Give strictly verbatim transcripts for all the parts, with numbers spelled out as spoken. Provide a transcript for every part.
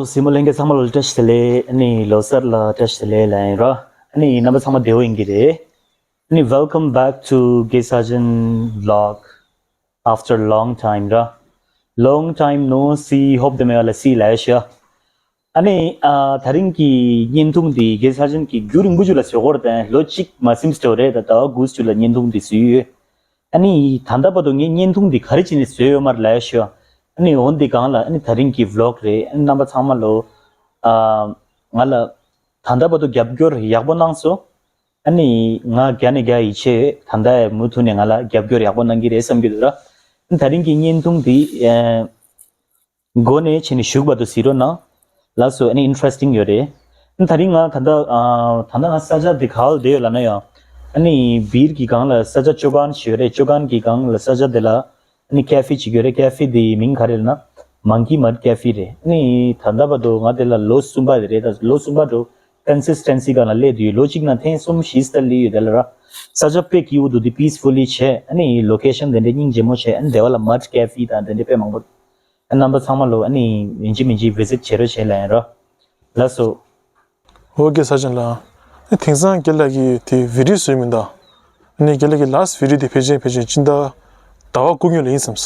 གཟིགས་མོ་ལྷན་རྒྱས་ཚང་མ་ལ་བཀྲ་ཤིས་བདེ་ལེགས། ཨ་ནི་ལོ་གསར་ལ་བཀྲ་ཤིས་བདེ་ལེགས་ལབ་ཡིན་ར། ཨ་ནི་རྣམ་པ་ཚང་མ་བདེ་པོ་ཡིན་གྱི་རེད། ཨ་ནི་welcome back to Gay Sergeant vlog after long time ར། Long time no see, hope དེ་མེད་པ་ལ་see ལབ་ཡ་ཤོད། ཨ་ནི་ཨ་ད་རིང་གི་བརྙན་ཐུང་འདི་Gay Sergeant གི་རྒྱུན་རིང་པོ་ཅིག་ལ་བཟོ་དགོས་རེད་དེ། ལོ་གཅིག་མ་ཟིན་ཙམ་རེད། ད་ཟླ་བ་དགུ་ཙམ་ལ་བརྙན་ཐུང་འདི་བཟོས་ཡོད། ཨ་ནི་ད་ལྟ་བར་དུ་ངས་བརྙན་ཐུང་འདི་ག་རེ་བྱས་ནས་བཟོས་ཡོད་མ་རེད་ལབ་ཡ་ཤོད། ཨ་ནི་འོ་འདི་སྒང་ལ་ཨ་ནི་ད་རིང་གི་vlog རེད། ཨ་ནི་རྣམ་པ་ཚང་མ་ལོ་ཨ་ང་ལ་ད་ལྟ་བར་དུ་རྒྱབ་སྐྱོར་ཡག་པོ་གནང་སོང་། ཨ་ནི་ང་བརྒྱ་ནས་བརྒྱ་ཡིད་ཆེས། ད་ལྟ་མུ་མཐུད་ནས་ང་ལ་རྒྱབ་སྐྱོར་ཡག་པོ་གནང་གི་རེད་བསམ་གྱི་འདུག་ར། ཨ་ནི་ད་རིང་གི་བརྙན་ཐུང་འདི་ཨ་འགོ་ནས་བྱས་ནས་གཞུག་བར་དུ་གཟིགས་རོགས་གནང་། ལགས་སོ། ཨ་ནི་interesting ཡོད་རེད། ཨ་ནི་ད་རིང་ང་ད་ལྟ་ཨ་ད་ལྟ་ང་ས་ཆ་འདི་ག་པར་བསྡད་ཡོད་ལབ་ན་ཡང་། ཨ་ནི་སྦིར་གྱི་སྒང་ལ་ས་ཆ་ཅོ་གན་ཞིག་ཡོད་རེད། ཅོ་གན་གྱི་སྒང་ལ་ས་ཆ་དེ་ལ་ཨ་ནི་ཀེ་ཧྥེ་ཅིག་ཡོད་རེད། ཀེ་ཧྥེ་དེའི་མིང་ག་རེ་ལབ་ན་Monkey Mud Cafe རེད། ཨ་ནི་ད་ལྟ་བར་དུ་ང་དེ་ལ་ལོ་གསུམ་པ་དེ་རེད། ད་ལོ་གསུམ་པ་འགྲོ། consistency སྒང་ལ་སླེབས་བསྡད་ཡོད། ལོ་གཅིག་ནང་ཐེངས་གསུམ་བཞི་ཙམ་སླེབས་ཡོད། དེ་ལ་ར་ས་ཆ་དཔེ་སྐྱིད་པོ་འདུག་དེ་peacefully བྱས། ཨ་ནི་ལོ་ཀེ་ཤན་དེ་འདྲའི་སྙིང་རྗེ་མོ་བྱས། ཨ་ནི་དེ་བ་ལ་Mud Cafe དང་དེ་འདྲའི་དཔེ་མང་པོ། ཨ་རྣམ་པ་ཚང་མ་ལོ་ཨ་ནི་ཡིན་གཅིག་མིན་གཅིག་visit བྱེད་རོགས་བྱེད་ལབ་ཡིན་རོ། ལགས་སོ། ཨོ་ཀེ་ས་ཆེན་ལགས། ཨ་དེང་སང་རྒན་ལགས་ཀྱིས་དེ་video བཟོས་མི་འདུག་ཨ་ནི་རྒན་ལགས་ཀྱི་last video དེ་ཕལ་ཆེར་ཕལ་ཆེར་སྤྱི་ཟླ་ཟླ་བ་དགུ་སྔོན་ལ་ཡིན་བསམས།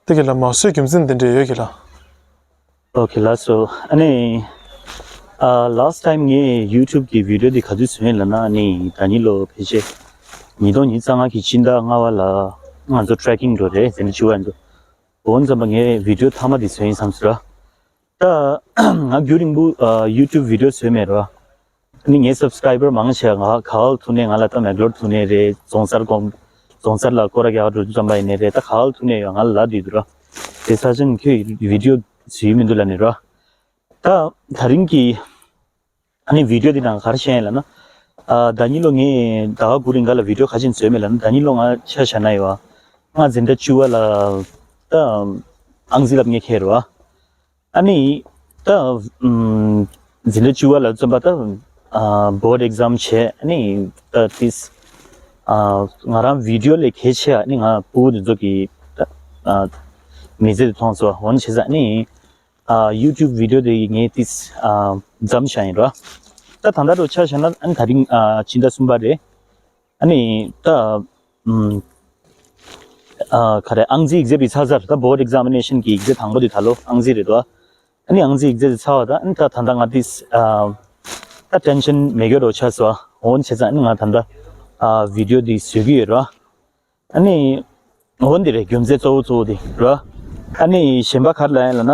དེ་རྒན་ལགས་མ་བཟོས་རྒྱུ་མཚན་དེ་འདྲ་ཡོད་རྒན་ལགས། ཨོ་ཀེ་ལགས་སོ། ཨ་ནི་ཨ་last time ངས་YouTube གི་video དེ་ག་དུས་བཟོས་ཡིན་ལབ་ན། ཨ་ནི་ཟླ་ཉིན་ལོ་ཕལ་ཆེར་ཉིས་སྟོང་ཉི་ཤུ་རྩ་ལྔ་གི་སྤྱི་ཟླ་ལྔ་པ་ལ་ང་ཚོ་trekking འགྲོ་རེད་ཟེར་ནས་ཅི་བ་འདུག་འོ་འཛམ་པ་ངས་video མཐའ་མ་དེ་བཟོས་ཡིན་བསམས་སོ། ད་ང་རྒྱུན་རིང་པོ་ཨ་YouTube video བཟོས་མེད་རོ། ཨ་ནི་ངའི་subscriber མང་ཆེ་ང་ག་བ་ལ་ཐུག་ནས་ང་ལ་ད་མེག་ལོར་ཐུག་ནས་རེད། རྫོང་སར་གོམ་རྫོང་སར་ལ་སྐོར་ར་རྒྱག་འགྲོ་དུས་ཙམ་པ་ཡིན་ནས་རེད། ད་ག་བ་ལ་ཐུག་ནས་ཡོད་ང་ལ་ལབ་བསྡད་འདུག་རོ། དེ་ས་ཆེན་ཁྱོད་video བཟོས་མི་འདུག་ལབ་ནས་རོ། ད་ད་རིང་གི་ཨ་ནི་video འདི་ནང་ག་རེ་བཤད་ཡིན་ལབ་ན། ཨ་ཟླ་ཉིན་ལོ་ངས་ཟླ་བ་དགུ་རིང་ག་ལ་video ག་ཅིག་བཟོས་མེད་ལབ་ན། ཟླ་ཉིན་ལོ་ང་ཆ་བཞག་ན་ཡོད་ང་འཛིན་གྲྭ་བཅུ་པ་ལ་ད་ཨང་རྩིས་ལབ་ངས་ཁེལ་རོ། ཨ་ནི་ད་ཨམ་འཛིན་གྲྭ་བཅུ་པ་ལ་བརྩོན་པ་ད་ཨ་board exam བྱས། ཨ་ནི་ད་ཏིས་ཨ་ང་རང་video ལས་གལ་ཆེ་ཨ་ནི་ང་ཕྲུ་གུ་དེ་ཚོ་གི་ད་ཨ་མི་ཚེ་དེ་མཐོང་སོང་། འོ་ན་བྱས་ཙང་ཨ་ནི་ཨ་YouTube video དེ་ངས་ཏིས་ཨ་མཚམས་བཞག་ཡིན་རོ། ད་ད་ལྟ་འགྲོ་ཆ་བཞག་ན་ཨ་ནི་ད་རིང་ཨ་སྤྱི་ཟླ་གསུམ་པ་རེད། ཨ་ནི་ད་ཨམ་ཨ་ག་རེ་ཨང་རྩིས་ཡིག་ཚད་པའི་ཚར་ཚར། ད་board examination གི་ཡིག་ཚད་དང་པོ་དེ་ད་ལོ་ཨང་རྩིས་རེད་དོ། ཨ་ནི་ཨང་རྩིས་ཡིག་ཚད་དེ་ཚར་བ་ད་ཨ་ནི་ད་ད་ལྟ་ང་ཏིས་ཨ་ད་tension མེད་གི་རོ་ཆགས་སོང་། འོ་ན་བྱས་ཙང་ཨ་ནི་ང་ད་ལྟ་ཨ་video འདི་བཟོ་གི་ཡོད་རོ། ཨ་ནི་འོ་འདི་རེད། རྒྱུ་མཚན་གཙོ་བོ་གཙོ་བོ་དེ་རོ། ཨ་ནི་གཞན་པ་ག་རེ་ལབ་ཡིན་ལབ་ན།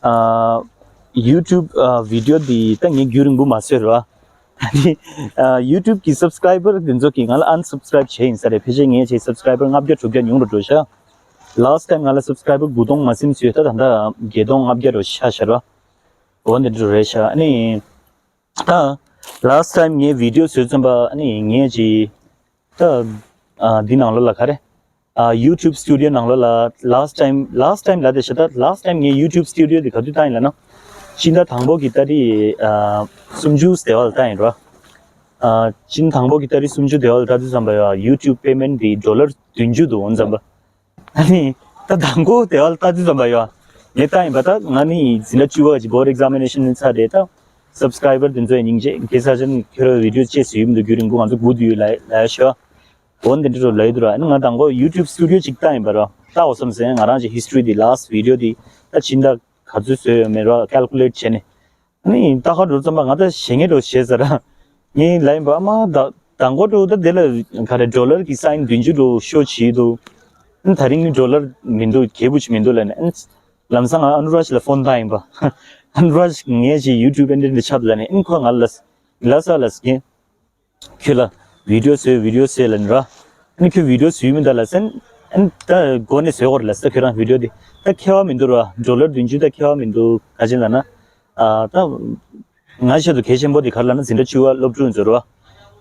ཨ་YouTube ཨ་video འདི་ད་ངས་རྒྱུན་རིང་པོ་མ་བཟོས་རོ། ཨ་ནི་ཨ་YouTube གི་subscriber དེ་ཚོ་གིས་ང་ལ་unsubscribe བྱས་ཡིན་ས་རེད། ཕལ་ཆེར་ངས་བྱས་subscriber ལྔ་བརྒྱ་དྲུག་བརྒྱ་ཉུང་རུ་འགྲོ་ཤག last time ང་ལ་subscriber དགུ་སྟོང་མ་ཟིན་ཚོད་ད་ད་ལྟ་བརྒྱད་སྟོང་ལྔ་བརྒྱ་རུ་ཆགས་ཤག་རོ། འོ་འདི་འདྲ་རེད་ཤག་ཨ་ནི་ད་last time ངས་video བཟོས་ཙམ་པ་ཨ་ནི་ངས་ཅི་ད་ཨ་འདི་ནང་ལོགས་ལ་ག་རེ་ཨ་YouTube Studio ནང་ལོགས་ལ་last time last time ལབ་དེ་ཤ་ད་last time ངས་YouTube Studio དེ་ག་དུས་བཏང་ཡིན་ལབ་ན། སྤྱི་ཟླ་དང་པོ་གི་ཏ་རིག་ཨ་སུམ་ཅུ་དེ་བ་ལ་བཏང་ཡིན་རོ། ཨ་སྤྱི་ཟླ་དང་པོ་གི་ཏ་རིག་སུམ་ཅུ་དེ་བ་ལ་ད་དུས་ཙམ་པ་ཡོད་YouTube payment དེ་dollar བདུན་ཅུ་འདུག་འོ་འཛམ་པ། ཨ་ནི་ད་དང་པོ་དེ་བ་ལ་ལྟ་དུས་ཙམ་པ་ཡོད། ངས་ལྟ་ཡིན་པ་ད་ང་ནི་འཛིན་གྲྭ་བཅུ་པ་གི་board examination ནི་ཚར་རེད། ད་subscriber དེ་ཚོ་ཡི་སྙིང་རྗེ། གེ་སར་ཅན་ཁྱོད་རང་video ཅེས་བཟོས་ཡིན་འདུག་རྒྱུན་རིང་པོ་ང་ཚོ་སྒུག་བསྡད་ཡོད་ལ་ལ་ཤོ། འོ་འདི་འདྲ་རོ་ལ་ཡོད་དུ་ར། ཨ་ནི་ང་དང་པོ་YouTube Studio ཅིག་ལྟ་ཡིན་པ་ར། ལྟ་འོ་བསམ་སེ་ང་རང་གི་history དེ་last video དེ་ད་ཕྱི་ཟླ་ག་ཚོད་བཟོས་ཡོད་མེད་ར་calculate བྱས་ནས། ཨ་ནི་ད་ག་འགྲོ་ཙམ་པ་ང་ད་ཞེ་ངེས་འགྲོ་བྱས་ཟེར་ར། ངས་ལབ་ཡིན་པ་ཨ་མ་ད་དང་པོ་འགྲོ་ད་དེ་ལ་ག་རེ་dollar གི་sign བདུན་ཅུ་འགྲོ་ཤོ་བྱེད་འདུག་ཨ་ནི་ད་རིང་ནི་dollar མི་འདུག་གལ་པོ་ཅིག་མི་འདུག་ལབ་ནས། ཨ་ནི་ལམ་སང་ང་ཨ་ནུ་རཱཇ་ལ་ཕོན་བཏང་ཡིན་པ། ཨ་ནུ་རཱཇ་ངས་ཅིག་YouTube ཨེ་འདྲ་འདྲ་ཆགས་འདུག་ལབ་ནས། ཨ་ནི་ཁོ་ང་ལ་ལ་ས་ལ་ངས་ཁྱོད་ལ་video བཟོས་video བཟོས་ལབ་ནི་ར། ཨ་ནི་ཁྱོད་video བཟོས་མི་འདུག་ལབ་སེན། ཨ་ནི་ད་སྒོ་ནས་བཟོས་གོ་རེད་ལབ་ས། ཁྱོད་རང་video དེ་ད་ཁྱད་པར་མི་འདུག་ར། dollar བདུན་ཅུ་ད་ཁྱད་པར་མི་འདུག་ག་ཅི་ལབ་ན། ཨ་ད་ང་ཆེད་དུ་གལ་ཆེན་པོ་དེ་ག་རེ་ལབ་ན་འཛིན་གྲྭ་བཅུ་པ་སློབ་ཕྲུག་ཚོ་ར།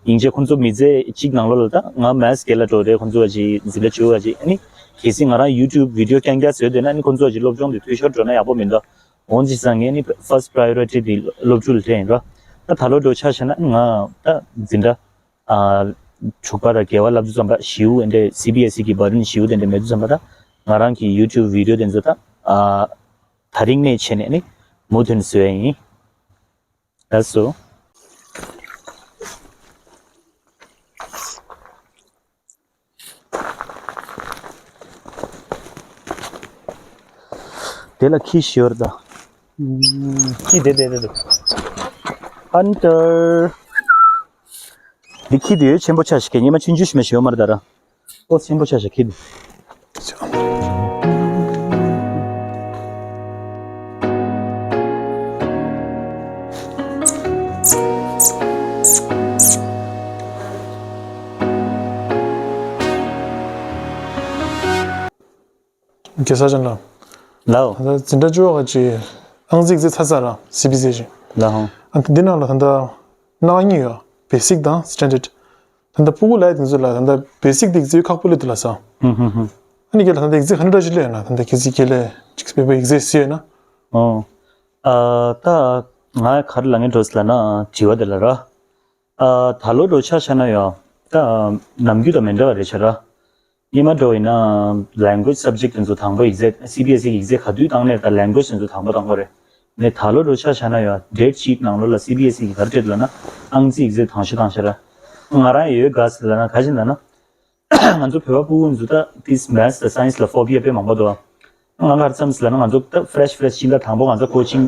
སྙིང་རྗེ། ཁོང་ཚོ་མི་ཚེ་གཅིག་ནང་ལོགས་ལ་ད་ང་maths རྒན་ལགས་འགྲོ་རེད། ཁོང་ཚོ་བ་ཅིག་འཛིན་གྲྭ་བཅུ་པ་བ་ཅིག་ཨ་ནི་གལ་སྲིད་ང་རང་YouTube video རྐྱང་རྐྱང་བཟོས་བསྡད་ན་ཨ་ནི་ཁོང་ཚོ་བ་ཅིག་སློབ་སྦྱོང་དེ་འཐུས་ཤོར་འགྲོ་ན་ཡག་པོ་མི་འདུག་འོན་ཅི་སང་ངས་ནི་first priority དེ་སློབ་ཕྲུག་ལ་སྤྲད་ཡིན་ར། ད་ད་ལོ་འགྲོ་ཆ་བཞག་ན་ང་ད་འཛིན་གྲྭ་ཨ་དྲུག་པ་དང་བརྒྱད་པ་བསླབ་དུས་ཙམ་པ་ཞེ་པོ་ཨེ་འདྲས་CBSE གི་burden ཞེ་པོ་དེ་འདྲས་མེད་དུས་ཙམ་པ་ད་ང་རང་གི་YouTube video དེ་ཚོ་ད་ཨ་ད་རིང་ནས་བྱས་ནས་ནི་ མུ་མཐུད་བཟོས་ཡིན། ལགས་སོ། དེ་ལ་ཁྱི་ཤོར་ད། ཁྱི་དེ་དེ་དེ་དེ། ཧན་ཊར། འདི་ཁྱི་དེ་ཡོད་ཆེན་པོ་ཆ་ཞིག་གི་ཉི་མ་ཆུང་ཆུང་ཞིག་མ་ཞིག་ཡོད་མ་རེད་ད་ར། ཨོ་ཆེན་པོ་ཆ་ཞིག་ཁྱི་དེ། རྒྱལ་ས་ཅན་ལ། ལའོ། ད་ལྟ་འཛིན་གྲྭ་བཅུ་པ་ག་ཅི་ཨང་རྩིས་རྩིས་ཚར་ཚར་ར་སི་བི་སི་ཨེ་ཅི། ལའོ། ཨ་འདི་ནང་ལ་ད་ལྟ་སྣ་ཁ་གཉིས་ཡོད། བེ་སིག་དང་སི་ཊན་ཌར། ད་ལྟ་ཕྲུ་གུ་ལ་ཡ་དེ་ཚོ་ལ་ད་ལྟ་བེ་སིག་དེ་རྩིས་ཁག་པོ་སླེབས་འདུག་ལ་ས། ཧུམ་ཧུམ་ཧུམ། ཨ་ནི་ཁྱེད་ལ་ད་ལྟ་རྩིས་ག་འདྲ་ཞིག་སླེབས་ཡོད་ན། ད་ལྟ་ཁྱེད་རྩིས་ཁྱེད་ལས་ཅིག་པེ་པར་རྩིས་ཡོད་ན། ཨོ། ཨ་ད་ང་ག་རེ་ལབ་ངེས་འགྲོ་ཟེར་ལབ་ན་དྲི་བ་དེ་ལ་ར། ཨ་ད་ལོ་འགྲོ་ཆ་བཞག་ན་ཡང་ད་ནམ་རྒྱུན་དང་མི་འདྲ་བ་རེད་ཤག་ར། སྔོན་མ་འགྲོ་ཡིན་ན་language subject དེ་ཚོ་དང་པོ་ཡིག་ཚད་སི་བི་ཨེས་ཨི་གི་ཡིག་ཚད་ག་དུས་བཏང་ནའི་ད་language དེ་ཚོ་དང་པོ་བཏང་དགོས་རེད། ནས་ད་ལོ་འགྲོ་ཆ་བཞག་ན་ཡང་date sheet ནང་ལོགས་ལ་སི་བི་ཨེས་ཨི་གིས་ག་རེ་སྤྲད་འདུག་ལབ་ན་ཨང་རྩིས་ཡིག་ཚད་དང་ཤོས་བཏང་ཤག་ར། ང་རང་ཡོད་དགའ་ཟེར་ལབ་ན་ག་ཞིག་ལབ་ན། ང་ཚོ་བོད་པ་ཕྲུ་གུ་ཚོ་ད་this maths དང་science ལ་phobia དཔེ་མང་པོ་འདུག་ང་ག་རེ་བསམ་ཟེར་ལབ་ན་ང་ཚོ་ད་fresh fresh ཕྱི་ཟླ་དང་པོ་ང་ཚོ་coaching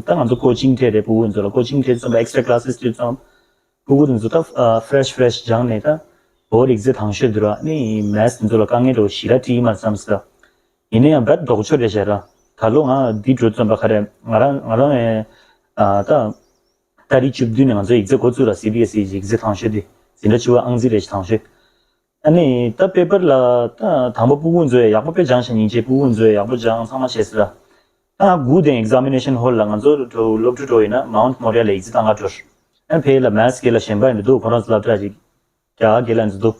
ད་ང་ཚོ་coaching སྤྲད་རེད། ཕྲུ་གུ་ཚོ་ལ་coaching སྤྲད་ཙམ་པ་extra classes སྤྲད་ཙམ། ཕྲུ་གུ་དེ་ཚོ་ད་ཨ་fresh fresh སྦྱངས་ནས་ད་བོད་ཡིག་ཚད་དང་ཤོས་འདུག་ར། ནི་maths དེ་ཚོ་ལ་དཀའ་ངལ་འདྲ་བོ་ཞེ་དྲག་འཕྲད་ཀྱི་མ་རེད་བསམ་སོང་། ཡིན་ན་ཡང་རྦད་དོགས་ཆོད་རེད་ཤག་ར། ད་ལོ་ང་འདི་འགྲོ་ཙམ་པ་ག་རེ་ང་རང་ང་རང་ཨེ་ཨ་ད་ཏ་རིག་བཅུ་བདུན་ནས་ང་ཚོ་ཡིག་ཚད་འགོ་བཙུགས་ར། སི་བི་ཨེས་ཨི་ཡིག་ཚད་དང་ཤོས་དེ་འཛིན་གྲྭ་བཅུ་པ་ཨང་རྩིས་རེད་ཤག་དང་ཤོས། ཨ་ནི་ད་པེ་པར་ལ་ད་དང་པོ་ཕྲུ་གུ་ཚོས་ཡག་པོ་དཔེ་སྦྱངས་ཤག་སྙིང་རྗེ། ཕྲུ་གུ་ཚོས་ཡག་པོ་སྦྱངས་ཚང་མ་བྱས་ཟེར་ར། ད་ང་སྒུག་བསྡད་examination hall ལ། ང་ཚོ་སློབ་ཕྲུག་འགྲོ་ཡིན་ན་Mount Moriah ལ་ཡིག་ཚད་བཏང་ག་འགྲོ། ཨ་ཕ་གི་ལ་maths དགེ་ལགས་གཞན་པ་ཡིན་འདུག་ཁོ་རང་ཚོ་སློབ་གྲྭ་ཅིག་རྒྱ་གར་དགེ་ལགས་ཡིན་འདུག་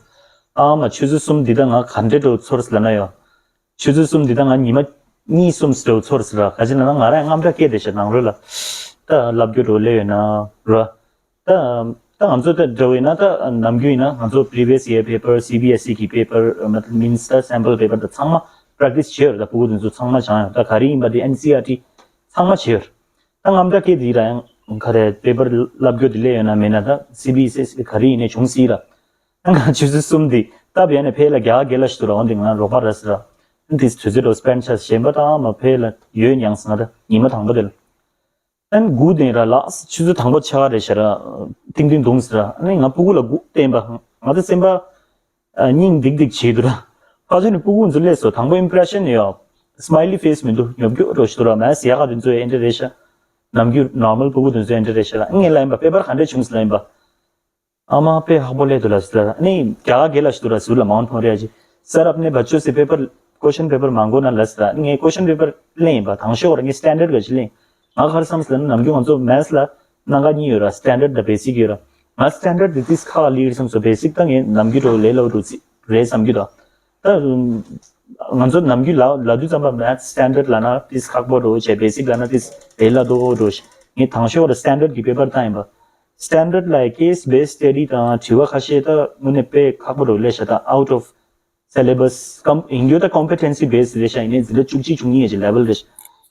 ཨ་མ་ཆུ་ཚོད་གསུམ་འདི་ད་ང་ག་འདྲས་འགྲོ་ཚོར་ཟེར་ལབ་ན་ཡང་། ཆུ་ཚོད་གསུམ་འདི་ད་ང་ཉི་མ་གཉིས་གསུམ་འགྲོ་ཚོར་ཟེར་ར། ག་ཅི་ལབ་ན་ང་རང་དངངས་སྐྲག་སྐྱེས་བསྡད་ཤག་ནང་ལོགས་ལ། ད་ལབ་རྒྱུ་འགྲོ་སླེབས་ཡོད་ན་ར། ད་ད་ང་ཚོ་ད་འདྲ་བོ་ཡིན་ན་ད་ནམ་རྒྱུན་ཡིན་ན་ང་ཚོ་previous year paper སི་བི་ཨེས་ཨི་གི་paper མ་ད་means ད་sample paper ད་ཚང་མ་practice བྱས་ཡོད་རེད། ད་ཕྲུ་གུ་དེ་ཚོ་ཚང་མ་སྦྱངས་ཡོད། ད་ག་རེ་ཡིན་པ་དེ་ཨེན་སི་ཨར་ཊི་ཚང་མ་བྱས་ཡོད་རེད། ད་དངངས་སྐྲག་སྐྱེས་དེ་ར་ཡང་ག་རེ་paper ལབ་རྒྱུ་དེ་སླེབས་ཡོད་ན་མེད་ན་ད་སི་བི་ཨེས་ཨི་ག་རེ་ཡིན་ནའི་བྱུང་སྲིད་ར། ད་ང་ཆུ་ཚོད་གསུམ་དེ་སྟབས་ཡག་ནས་ཕ་གི་ལ་རྒྱ་གར་དགེ་ལགས་ཤིག་འདུག་ར། འོན་ཏེ་ང་རོགས་པ་ར་ཟེར་ར། དེ་དུས་ཚོད་རོ་spend བྱས་གཞན་པ་ད་མ་ཕ་གི་ལ་ཡོད་མྱངས་སོང་། ང་ད་ཉི་མ་དང་པོ་དེ་ལ། ཨན་སྒུག་བསྡད་ར། ལགས་ཆུ་ཚོད་དང་པོ་ཕྱེད་ཀ་རེད་ཤག་ར། ཏིང་ཏིང་བརྡུངས་ཟེར་ར། ཨ་ནི་ང་ཕྲུ་གུ་ལ་སྒུག་བསྡད་པ། ང་ད་སེམས་པ་ཨ་སྙིང་ལྡིག་ལྡིག་བྱས་འདུག་ར། ཕར་ཕྱོགས་ནས་ཕྲུ་གུ་ཚོ་སླེབས་སོང་། དང་པོ་impression ཡོད། smiley face མི་འདུག་ཉོབ་ཀྱོག་འདྲ་ཞིག་འདུག་ར། maths ཡག་ག་དེ་ཚོ་ཨེ་འདྲ་རེད་ཤག་ནམ་རྒྱུན་normal ཕྲུ་གུ་དེ་ཚོ་ཨེ་འདྲ་རེད་ཤག་ལ། ངས་ལབ་ཡིན་པ་paper ག་འདྲས་བྱུང་ཟེར་ལབ་ཡིན་པ། ཨ་མ་དཔེ་ཁག་པོ་སླེབས་འདུག་ལ་ཟེར་ལ། ཨ་ནི་རྒྱ་གར་དགེ་ལགས་ཤིག་འདུག་ར། ཟུར་ལ་Mount Moriah ཅིག་sir, आपने बच्चों से paper, question paper मांगो ना ལ་ཟེར་ལ། ཨ་ནི་ངས་question paper ལེན་ཡིན་པ། དང་ཤོས་བར་ངས་standard ག་ཅིག་ལེན། ང་ག་རེ་བསམ་ཟེར་ལ་ན་ནམ་རྒྱུན་ང་ཚོ་maths ལ་སྣ་ཁ་གཉིས་ཡོད་ར། standard དང་basic ཡོད་ར། ང་standard དེ་ཏིས་ཁག་ལི་རེད་བསམ་སོང་། basic ད་ངས་ནམ་རྒྱུན་འདྲ་བོ་ལས་སླ་པོ་རེད་བརྩི་རེད་བསམ་རྒྱུ་ད། ད་ང་ཚོ་ནམ་རྒྱུན་ལ་ལབ་དུས་ཙམ་པ་maths standard ལབ་ན་ཏིས་ཁག་པོ་འདྲ་བོ་བྱས། basic ལབ་ན་ཏིས་ལས་སླ་པོ་འདྲ་བོ་ཞིག་ངས་དང་ཤོས་བར་standard གི་paper བཏང་ཡིན་པ། standard ལ་case based study དང་དྲི་བ་ཁ་ཤས་ད་དངོས་གནས་དཔེ་ཁག་པོ་འདྲ་བོ་སླེབས་ཤག་ད་out of syllabus ཀམ་ཡིན་རྒྱུ་ད་competency based རེད་ཤག་ཡིན་ནའི་འཛིན་གྲྭ་བཅུ་གཅིག་བཅུ་གཉིས་ཀྱི་level རེད།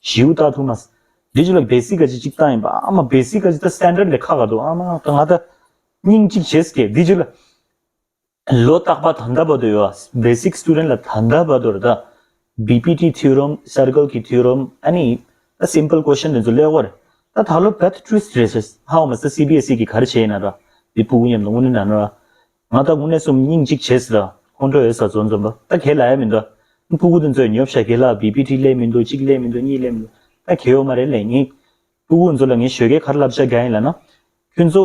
ཞེ་པོ་ལྟ་ཐུབ་མ་སོང་། འདི་ཚོ་ལ་basic ག་ཅིག་ཅིག་བཏང་ཡིན་པ། ཨ་མ་basic ག་ཅིག་ད་standard ལས་ཁག་ག་འདུག་ཨ་མ་ད་ང་ད་སྙིང་གཅིག་བྱས་སྐད་འདི་ཚོ་ལ། ལོ་རྟག་པ་ད་ལྟ་བར་དུ་ཡོད། basic student ལ་ད་ལྟ་བར་དུ་རེད་ད། བི་པི་ཊི་theorem, circle གི་theorem ཨ་ནི་ད་simple question དེ་ཚོ་སླེབས་ཡོད་རེད། ད་ད་ལོ་རྦད་twist རེད་ཤག་ཧ་གོ་མ་སོང་། སི་བི་ཨེས་ཨི་གིས་ག་རེ་བྱས་ཡིན་ན་ར། འདི་ཕྲུ་གུ་མཉམ་དུ་དངོས་གནས་ན་ན་ར། ང་ད་དངོས་གནས་གསུམ་སྙིང་གཅིག་བྱས་ཟེར་ར། ཁོང་ཁྲོ་ཡོད་ས་ཚོ་འཛོམས་པ་ད་གལ་ལ་ཡ་མི་འདུག་ཕྲུ་གུ་དེ་ཚོས་ཉོབ་ཤག་གེ་ལ་བི་པི་ཊི་སླེབས་མི་འདུག་གཅིག་སླེབས་མི་འདུག་གཉིས་སླེབས་མི་འདུག་ད་གལ་ཡོད་མ་རེད་ལབ་ངས། ཕྲུ་གུ་ཚོ་ལ་ངས་ཞོགས་ཀས་ག་རེ་བསླབ་བྱ་རྒྱག་ཡིན་ལབ་ན། ཁྱོད་ཚོ་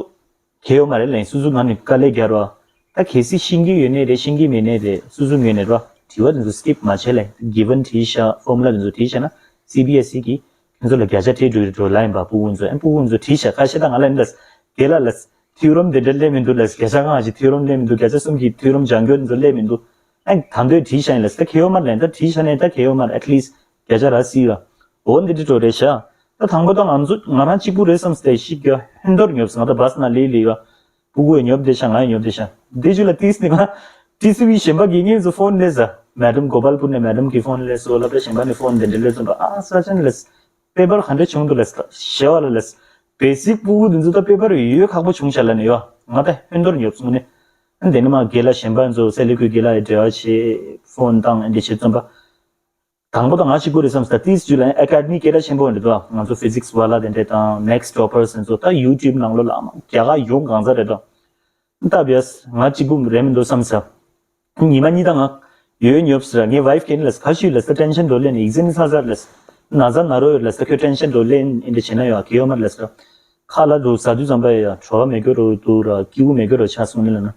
གལ་ཡོད་མ་རེད་ལབ། སོ་སོ་ང་ནས་དཀའ་ལས་རྒྱག་རོགས། ད་གལ་སྲིད་ཤེས་ཀྱི་ཡོད་ནའི་རེད། ཤེས་ཀྱི་མེད་ནའི་རེད། སོ་སོ་ངོས་ནས་རོགས་དྲི་བ་དེ་ཚོ་skip མ་བྱེད་ལབ། given བྲིས་བཞག formula དེ་ཚོ་བྲིས་བཞག་ན་སི་བི་ཨེས་ཨི་གིས་ཁྱོད་ཚོ་ལ་བརྒྱ་ཆ་སྤྲད་འགྲོ་འགྲོ་ལབ་ཡིན་པ། ཕྲུ་གུ་ཚོ་ཨ་ཕྲུ་གུ་ཚོ་བྲིས་བཞག་ཁ་ཤས་ད་ང་ལ་ཡིན་ད་རྒན་ལགས་ལབ། theorem དེ་འདྲ་སླེབས་མི་འདུག་ལབ། བརྒྱ་ཆ་གང་ཞིག་theorem སླེབས་མི་འདུག་བརྒྱ་ཆ་གསུམ་གྱི་theorem སྦྱང་རྒྱུ་དེ་ཚོ་སླེབས་མི་འདུག་ཨ་ད་འདོད་བྲིས་བཞག་ཡིན་ལབ། ད་གལ་ཡོད་མ་རེད་ལབ། ད་བྲིས་བཞག་ནའི་ད་གལ་ཡོད་མ་རེད། at least བརྒྱ་ཆ་ར་སྲིད་ར། འོ་འདི་འདྲ་འགྲོ་རེད་ཤག་ད་དང་པོ་ད་ང་ཚོ་ང་རང་གཅིག་པུ་རེད་བསམ་སྟེ་ཤི་རྒྱུ་ཧན་དོར་ཉོབ་སོང་། ང་ད་བྷ་སི་ནང་སླེབས་སླེབས་ཡོད། ཕྲུ་གུ་ཡང་ཉོབ་བསྡད་ཤག་ང་ཡང་ཉོབ་བསྡད་ཤག་འདི་ཚོ་ལ་ཏིས་ནི་ང་ཊི་སི་ཝི་གཞན་པ་དགེ་རྒན་ཚོ་ཕོན་སླེབས་ས། མེ་ཌམ་གོ་པལ་པུར་ནས་མེ་ཌམ་གི་ཕོན་སླེབས་སོང་། སློབ་གྲྭ་གཞན་པ་ནས་ཕོན་དེ་འདྲ་སླེབས་སོང་པ། ཨ་ས་ཅན་ལས་ པེ་པར་ག་འདྲ་བྱུང་འདུག་ལས་ཞེས་པ་ལ་ལས། བེ་སིག་ཕྲུ་གུ་འདི་ཚོ་ད་པེ་པར་ཡོད་ཁག་པོ་བྱུང་ཤག་ལབ་ནས་ཡོད། ང་ད་ཧོན་འདོར་ཉོབ་སོང་ནས། ཨ་དེ་ནས་མ་རྒན་ལགས་གཞན་པ་ཚོ་སེ་ལི་ཁུའི་རྒན་ལགས་ཡི་འབྲེལ་བ་བྱེད་ཕོན་བཏང་ཨེ་འདྲ་བྱེད་བརྩམས་པ། དང་པོ་དང་ང་གཅིག་པུ་རེད་བསམ་ས་ཏིས་ཇུ་ལ་ཨེ་ཀ་ཌི་མི་སྐད་གྲགས་ཆེན་པོ་འདྲ་འདུག་ང་ཚོ་ཕི་ཟིག་སི་ཝ་ལ་དེ་འདྲ་དང་ནེག་སི་ཊོ་པར་སི་ཚོ་ད་ཡུ་ཊུབ་ནང་ལོགས་ལ་ཨ་མ་རྒྱ་གར་ཡོངས་གང་ས་རེད་དོ། སྟབས་ཡས་ང་གཅིག་པུ་རེད་མི་འདུག་བསམ་ས། ཉི་མ་གཉིས་དང་ང་ཡོད་ཉོབ་ཟེར་ངའི་ཝའི་ཕི་གན་ལ་ཁ་ཤུས་ལ་ས་ཊེན་ཤན་འགྲོ་ལེན་ཨིག་ཛམ་ཚ་ཚར་ལ་ན་ཚ་ན་རོ་ཡོད་ལ་ས་ཁྱོད་ཊེན་ཤན་འགྲོ་ལེན་ཨེ་འདྲ་བྱེད་ན་ཡོད་ཨ་གི་ཡོད་མ་ལ་ས་ཁ་ལ་འགྲོ་ཟ་དུས་ཙམ་པ་ཡ་བྲོ་བ་མེད་གི་རོ་འདུག་ར་སྐྱིད་པོ་མེད་གི་རོ་ཆགས་སོང་ནི་ལ་ན།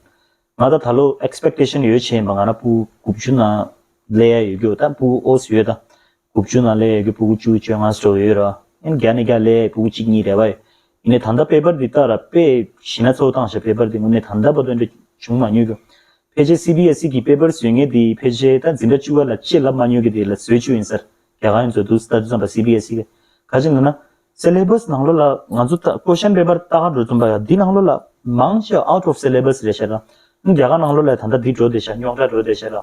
ང་ད་ད་ལོ་ཨེག་སི་པེག་ཊེ་ཤན་ཡོད་བྱས་ཡིན་པ་ང་རང་ཕྲུ་གུ་དགུ་བཅུ་ནང་སླེབས་ཡ་ཡོད་རྒྱུ་ད་ཕྲུ་གུ་ཨོ་སི་ཡོད་ད། དགུ་བཅུ་ནང་སླེབས་ཡ་ཡོད་རྒྱུ་ཕྲུ་གུ་བཅུ་བཅོ་ལྔ་སོ་ཡོད་ར། ཨེན་བརྒྱ་ནས་བརྒྱ་སླེབས་ཡ་ཕྲུ་གུ་གཅིག་གཉིས་རེད་བ་ཡོད། ཡིན་ནའི་ད་ལྟ་པེ་པར་འདི་ལྟ་ར་དཔེ་ཞི་ན་ཚོ་བཏང་ཤག་པེ་པར་འདི་དངོས་གནས་ད་ལྟ་བར་དུ་འདྲ་བྱུང་མ་མྱོང་གི་ཕལ་ཆེར་སི་བི་ཨེ་སི་གི་པེ་པར་བཟོས་མཁན་དེ་ཕལ་ཆེར་ད་འཛིན་གྲྭ་བཅུ་པ་ལ་ཅི་ལབ་མ་མྱོང་གི་དེ་ལ་བཟོས་བཅུག་ཡིན་ཟེར། རྒྱ་གར་ཡིན་ཚོ་འདུག་ལྟ་དུས་ཙམ་པ་སི་བི་ཨེ་སི་གི་ག་ཅི་ལབ་ན། སི་ལེ་བྷ་སི་ནང་ལོགས་ལ་ང་ཚོ་ད་ཀོ་ཤན་པེ་པར་ལྟ་ག་འགྲོ་ཙམ་པ་ཡ་འདི་ནང་ལོགས་ལ་མང་ཆེ་out of syllabus རེད་ཤག་ར། རྒྱ་གར་ནང་ལོགས་ལ་ད་ལྟ་འདི་འགྲོ་བསྡད་ཤག་རྙོག་དྲ་འགྲོ་བསྡད་ཤག་ར།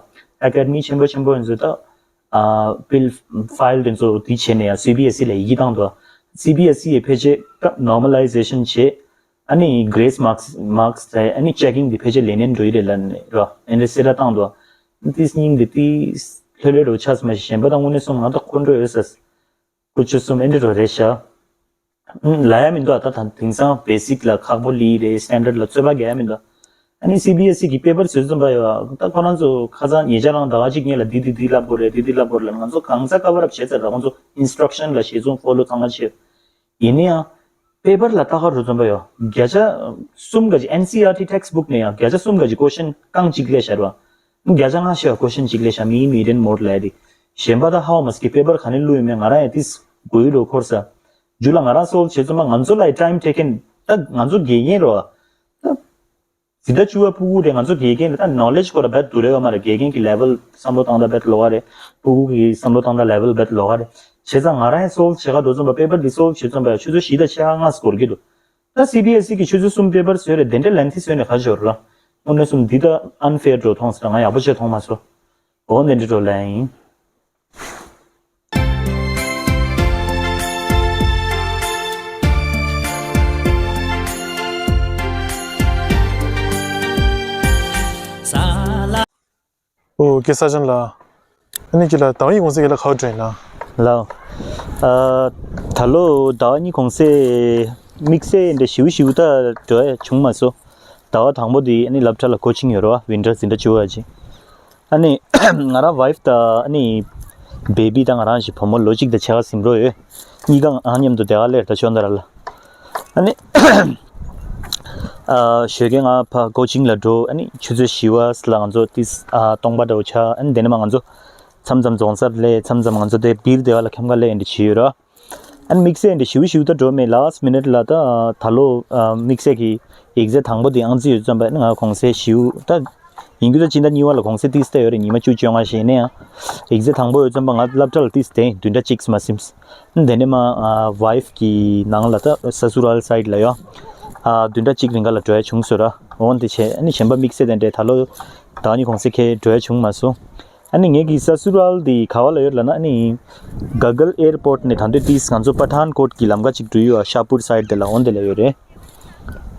ཨེ་ཀ་ཌི་མི་ཆེན་པོ་ཆེན་པོ་ཡིན་ཚོ་ད་ཨ་པིལ་ཕའིལ་དེ་ཚོ་འདི་བྱས་ནས་ཡ་སི་བི་ཨེ་སི་ལ་ཡི་གེ་བཏང་འདུག་སི་བི་ཨེ་སི་ཡི་ཕལ་ཆེར་ད་ནོར་མ་ལའི་ཟེ་ཤན་བྱས། ཨ་ནི་གྷི་རེ་སི་མཱག་སི་མཱག་སི་དེ་ཨ་ནི་ཅེག་གིང་དེ་ཕལ་ཆེར་ལེན་ནས་འགྲོ་ཡི་རེད་ལབ་ནས་ར་ཨེ་འདྲ་སེ་ར་བཏང་འདུག་ཏིས་སྙིང་དེ་ཏིས་ལྷོད་ལྷོད་རོ་ཆགས་མ་ཤེས་གཞན་པ་དང་དངོས་གནས་སོང་ང་ད་ཁོ་འགྲོ་ཡོད་ས། ཀུ་ཆུ་གསུམ་ཨེ་འདྲ་རོ་རེད་ཤག་ལ་ཡ་མི་འདུག་ད་ད་དེང་སང་བེ་སིག་ལ་ཁག་པོ་ལི་རེད་སི་ཊན་ཌར་ལ་རྩོད་པ་རྒྱག་ཡ་མི་འདུག་ཨ་ནི་སི་བི་ཨེ་སི་གི་པེ་པར་བཟོས་ཙམ་པ་ཡོད་ད་ཁོ་རང་ཚོ་ཁ་སང་ཉེ་ཆར་རང་ཟླ་བ་གཅིག་སྔོན་ལ་འདི་འདི་འདི་ལབ་དགོས་རེད་འདི་འདི་ལབ་དགོས་རེད་ལ་ང་ཚོ་གང་ས་ཀ་བར་ཨབ་བྱས་ཚར་ར་ཁོང་ཚོ་ཨིན་སི་ཊྲག་ཤན་ལ་གཞི་བཟུང་ཕོ་ལོ་ཚང་མ་བྱས། ཡིན་ན་ཡང་པེ་པར་ལ་ལྟ་ག་འགྲོ་ཙམ་པ་ཡོད་བརྒྱ་ཆ་གསུམ་ག་ཅིག་ཨེན་སི་ཨར་ཊི་ཊེག་སི་བུག་ནས་ཡང་བརྒྱ་ཆ་གསུམ་ག་ཅིག་ཀོ་ཤན་རྐང་གཅིག་སླེབས་ཤར་བ། བརྒྱ་ཆ་ལྔ་ཤོས་ཀོ་ཤན་གཅིག་སླེབས་ཤར་མི་མི་རན་མོར་ལ་ཡ་དེ། གཞན་པ་ད་ཧ་བ་མ་སི་ཀི་པེ་པར་ག་ནས་བླུགས་ཡོད་མེད་ང་རང་ཡང་ཏིས་གོ་ཡི་རོ་འཁོར་ས། རྒྱུ་ལ་ང་རང་སོལ་བྱེད་ཙམ་པ་ང་ཚོ་ལ་ཡི་ཊའིམ་ཊེ་ཀེན་ད་ང་ཚོ་དགེ་རྒན་རོ། ད། འཛིན་གྲྭ་བཅུ་པ་ཕྲུ་གུ་དེ་ང་ཚོ་དགེ་རྒན་ལ་ད་ནོ་ལེཇ་སྐོར་ལ་རྦད་དུ་རེ་བ་མ་རེད་དགེ་རྒན་གྱི་ལེ་ཝལ་བསམ་བློ་བཏང་ད་རྦད་ལོགས་ཀ་རེད། ཕྲུ་གུ་གི་བསམ་བློ་བཏང་ད་ལེ་ཝལ་རྦད་ལོགས་ཀ་རེད། བྱས་ཙང་ང་རང་ཡང་སོལ་བྱེད་ག་འགྲོ་ཙམ་པ་པེ་པར་འདི་སོལ་བྱེད་ཙམ་པ་ཡང་ཆུ་ཚོད་བཞི་དང་ཕྱེད་ཀ་ལྔ་སྐོར་གྱི་འདུག་ད་སི་བི་ཨེ་སི་གི་ཆུ་ཚོད་གསུམ་པེ་པར་བཟོས་རེད་དེ་འདྲ་ལན་ཐི་བཟོས་ནས་ག་ཞོར་ར། དངོས་གནས་གསུམ་འདི་ད་ཨན་ཕེར་འགྲོ་མཐོང་ཟེར་ང་ཡག་པོ་བྱས་མཐོང་མ་སོང་། འོ་འདི་འདྲ་འགྲོ་ལན་ཡིན། ཨོ་ཀེ་ས་ཅན་ལགས། ཨ་ནི་ཁྱེད་ལ་ཟླ་བ་གཉིས་གོང་ཚད་ཁྱེད་ལ་ག་པར་འགྲོ་ཡིན་ན། ལགས། ཨ། ད་ལོ་ཟླ་བ་གཉིས་གོང་ཚད་དམིགས་བསལ་འདྲ་ཞིའུ་ཞིའུ་ད་འགྲོ་ཡ་བྱུང་མ་སོང་། ཟླ་བ་དང་པོ་དེ་ཨ་ནི་སློབ་གྲྭ་ལ་ཀོ་ཆིང་ཡོད་རེད་བ་ཝིན་ཊར་འཛིན་གྲྭ་བཅུ་པ་ཅིག་ཨ་ནི་ང་རང་ཝའིཕ་དང་ཨ་ནི་བེ་བི་དང་ང་རང་བཞི་བུ་མོ་ལོ་གཅིག་དང་ཕྱེད་ཀ་ཟིན་འགྲོ་ཡོད། གཉིས་ཀ་ང་མཉམ་དུ་དེ་ག་སླེབས་ད་ཆོག་འདི་ར་ལ། ཨ་ནི། ཨ། ཞོགས་ཀས་ང་ཕ་ཀོ་ཆིང་ལ་འགྲོ་ཨ་ནི་ཆུ་ཚོད་བཞི་པ་ལ་ང་ཚོ་ཏིས་ཨ་སྟོང་པ་འདྲ་བོ་ཆགས་ཨ་ནི་དེ་ནས་མ་ང་ཚོ་མཚམས་མཚམས་རྫོང་སར་སླེབས་མཚམས་མཚམས་ང་ཚོ་དེ་བིར་དེ་བ་ལ་ཁྱམས་ཁ་སླེབས་འདི་བྱས་ཡོད་ར། ཨ་ནི་དམིགས་བསལ་འདི་ཞིའུ་ཞིའུ་ད་འགྲོ་མེད་ལཱ་སི་མི་ནིཊ་ལ་ད་ད་ལོ་ཨ་དམིགས་བསལ་གྱི་ཡིག་ཚད་དང་པོ་དེ་ཨང་རྩིས་ཡོད་ཙམ་པ་ཨ་ནི་ང་གོང་ཚད་ཞིའུ་ད། ཡིན་རྒྱུ་ད་སྤྱི་ཟླ་གཉིས་པ་ལ་གོང་ཚད་ཏིས་བལྟས་ཡོད་རེད་ཉི་མ་བཅུ་བཅོ་ལྔ་ཞིག་ཡིན་ན་ཡང་། ཡིག་ཚད་དང་པོ་ཡོད་ཙམ་པ་ང་སློབ་གྲྭ་ལ་ཏིས་བསྡད་བདུན་ཕྲག་གཅིག་མ་ཟིན། དེ་ནས་མ་ཝའིཕ་གི་ནང་ལ་ད་ས་སུ་རལ་སའིཌ་ལ་ཡོད། ཨ་བདུན་ཕྲག་གཅིག་རིང་ག་ལ་འགྲོ་ཡ་བྱུང་ཟེར་ར། འོན་ཏེ་བྱས་ཨ་ནི་གཞན་པ་དམིགས་བསལ་དེ་འདྲས་ད་ལོ་ཟླ་གཉིས་གོང་ཚད་ཁེ་འགྲོ་ཡ་བྱུང་མ་སོང་། ཨ་ནི་ངེད་ཀྱི་ས་སུ་རལ་དེ་ག་བ་ལ་ཡོད་ལབ་ན་ཨ་ནི་ག་གལ་ཨེར་པོརཊ་ནས་ད་འདོད་ཏིས་ང་ཚོ་པ་ཐཱན་ཀོཊ་གི་ལམ་ཁ་གཅིག་འགྲོ་ཡོད་ཨ་ཤ་པུར་སའིཌ་དེ་ལ་འོན་དེ་ལ་ཡོད་རེད།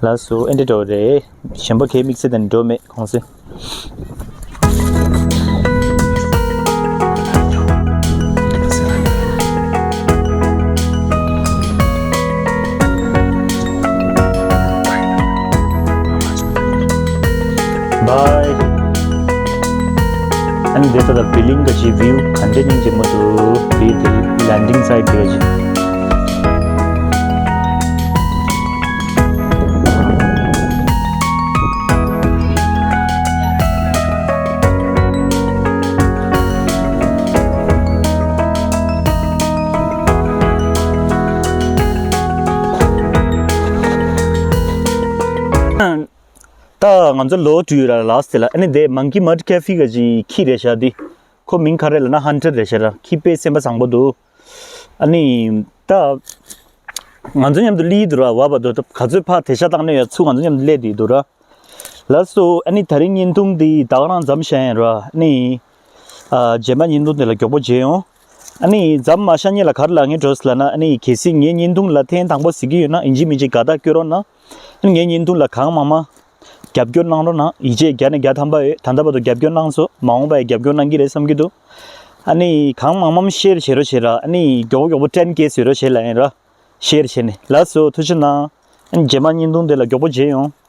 ལགས་སོ། ཨེ་འདྲ་འདྲ་བོ་རེད། གཞན་པ་གའི་དམིགས་བསལ་དེ་འདྲ་འགྲོ་མེད་གོང་ཚེ། Bye. ཨ་ནི་དེ་ལྟ་བུ་བི་ལིང་གི་ཅིག་བིའུ་ག་འདྲ་སྙིང་རྗེ་མོ་འདུག་བི་དེ་ལེན་ཌིང་སའིཊ་དེ་ག་ཅིག་ད་ང་ཚོ་ལོ་དུས་ར་ལགས་དེ་ལ་ཨ་ནི་དེ་མང་ཀི་མཌ་ཀེ་ཕི་ག་ཅིག་ཁྱི་རེད་ཤག་འདི། ཁོ་མིང་ག་རེ་ལབ་ན་ཧན་ཊར་རེད་ཤག་ར། ཁྱི་དཔེ་སེམས་པ་བཟང་པོ་འདུག་ཨ་ནི། ད། ང་ཚོ་མཉམ་དུ་སླེབས་འདུག་ར་བ་བ་དོ་ད་ག་ཚོད་ཕར་དེ་ཤ་བཏང་ནས་ཡ་ཚུར་ང་ཚོ་མཉམ་དུ་སླེབས་བསྡད་འདུག་ར། ལགས་སོ་ཨ་ནི་དེ་རིང་བརྙན་ཐུང་འདི་ད་ག་རང་མཚམས་བཞག་ཡིན་ར་ཨ་ནི། ཨ་རྗེས་མ་བརྙན་ཐུང་འདི་ལ་མགྱོགས་པོ་མཇལ་ཡོང་། ཨ་ནི་འཛམ་མ་ཤ་ཉེ་ལ་ག་རེ་ལབ་སྙིང་འདོད་ལབ་ན། ཨ་ནི་གལ་སྲིད་ངའི་བརྙན་ཐུང་ལ་ཐེངས་དང་པོ་གཟིགས་ཀྱི་ཡོད་ན་ཡིན་གཅིག་མིན་གཅིག་དགའ་རྟགས་སྐྱོན་རོགས་གནང་། ཨ་ནི་ངའི་བརྙན་ཐུང་ལ་གང་མང་མང་རྒྱབ་སྐྱོར་གནང་རོགས་གནང་། ཡིད་ཆེས་བརྒྱ་ནས་བརྒྱ་ཐམ་པ་ཡོད། ད་ལྟ་བར་དུ་རྒྱབ་སྐྱོར་གནང་སོང་། མ་འོངས་པ་ཡང་རྒྱབ་སྐྱོར་གནང་གི་རེད་བསམ་གྱི་འདུག་ཨ་ནི་གང་མང་མང་ཤེར་བྱེད་རོགས་བྱེད་ར། ཨ་ནི་མགྱོགས་པོ་མགྱོགས་པོ་ཊེན་ཀེ་བཟོ་རོགས་བྱེད་ལབ་ཡིན་ར། ཤེར་བྱེད་ནས་ལགས་སོ། ཐུགས་རྗེ་གནང་། ཨ་ནི་རྗེས་མ་བརྙན་ཐུང་དེ་ལ་མགྱོགས་པོ་མཇལ་ཡོང་།